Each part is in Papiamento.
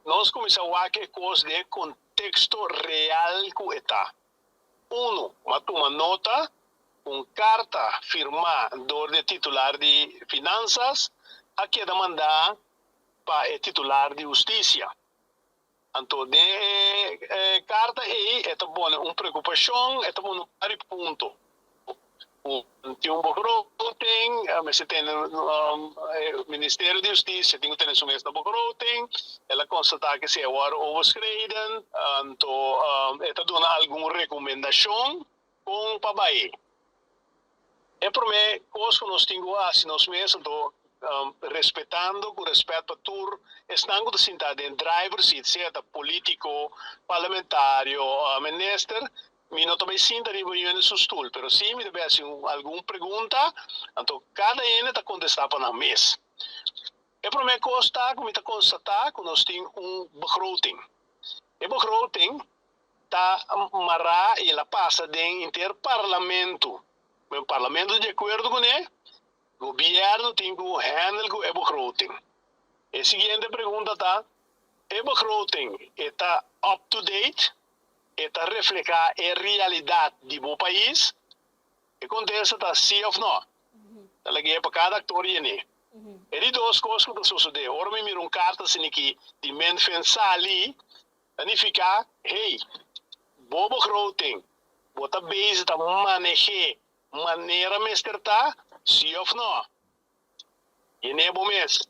Nos kuminsá wak e kos den konteksto real ku e ta. Unu, m'a tuma nota un karta firmá dor di e titular di Finansas a keda mandá pa e titular di Hustisia. Anto den e karta ei e ta pone un preokupashon, e ta pone un par di punto. Ku tin un begroting, mester tene e Ministerio di Hustisia tin ku tene su mes na begroting. El a konstatá ku si e wòrdu overschreden, anto e ta duna algun rekomendashon kon pa bai. E promé kos ku nos tin ku hasi nos mes anto, respetando ku rèspèt pa tur esnan ku ta sintá den driver seat, sea ta polítiko, parlamentario, minister, mi no ta bai sinta riba un hende su stul, pero sí mi ta bai hasi algun pregunta, anto kada hende ta kontestá pa nan mes. E promé kos ta ku mi ta konstatá ku nos tin un begroting. E begroting ta mará i el a pasa den henter parlamento. Men parlamento di akuerdo kuné, gobièrnu tin ku handle ku e begroting. E siguiente pregunta ta, e begroting e ta up to date? E ta reflehá e realidat di bo pais? E kontesta ta sí òf nò. Ta lag'é pa kada aktor yen'é. E di dos kos ku ta sosodé ora mi mira un karta asin'aki di Minfin sali, ta nifiká, hey, bo begroting, bo ta bezig ta maneh'é manera mester ta, sí òf nò? Yen'é bo mes.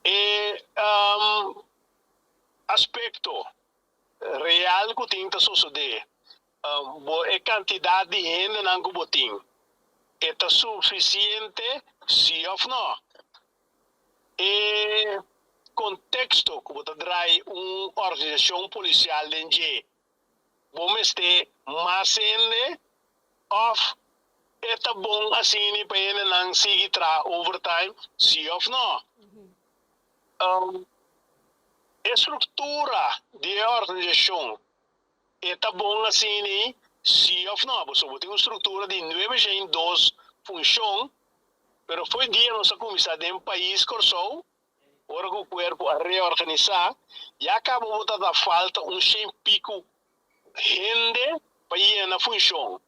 E aspekto real ku tin ta sosodé, bo e kantidat di hendenan ku bo tin, e ta sufisiente, sí òf nò? E konteksto ku bo ta drai un organisashon polisial den dje, bo mester mas hende òf e ta bon asina pa hendenan sigui traha overtime, sí òf nò? E struktura di e organisashon e ta bon asina, sí òf nò? Pasobra bo tin un struktura di nuebe shen dos funshon, pero fo'i dia nos a kuminsá den pais Kòrsou, ora ku kuerpo a reorganisá, ya kaba bo ta ta falta un shen piku hende pa yena funshon.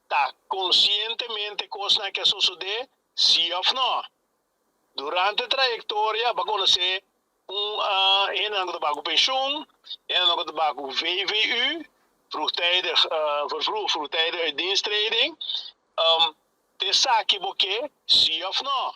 Ta konsientemente kosnan ke a sosodé, sí òf nò? Durante trayektoria bo a konosé un hendenan ku ta baha ku penshun, hendenan ku ta baha ku VVU, vroegtijdig, vervroegd vroegtijdig uitdiensttreding. T'esaki bo ke, sí òf nò?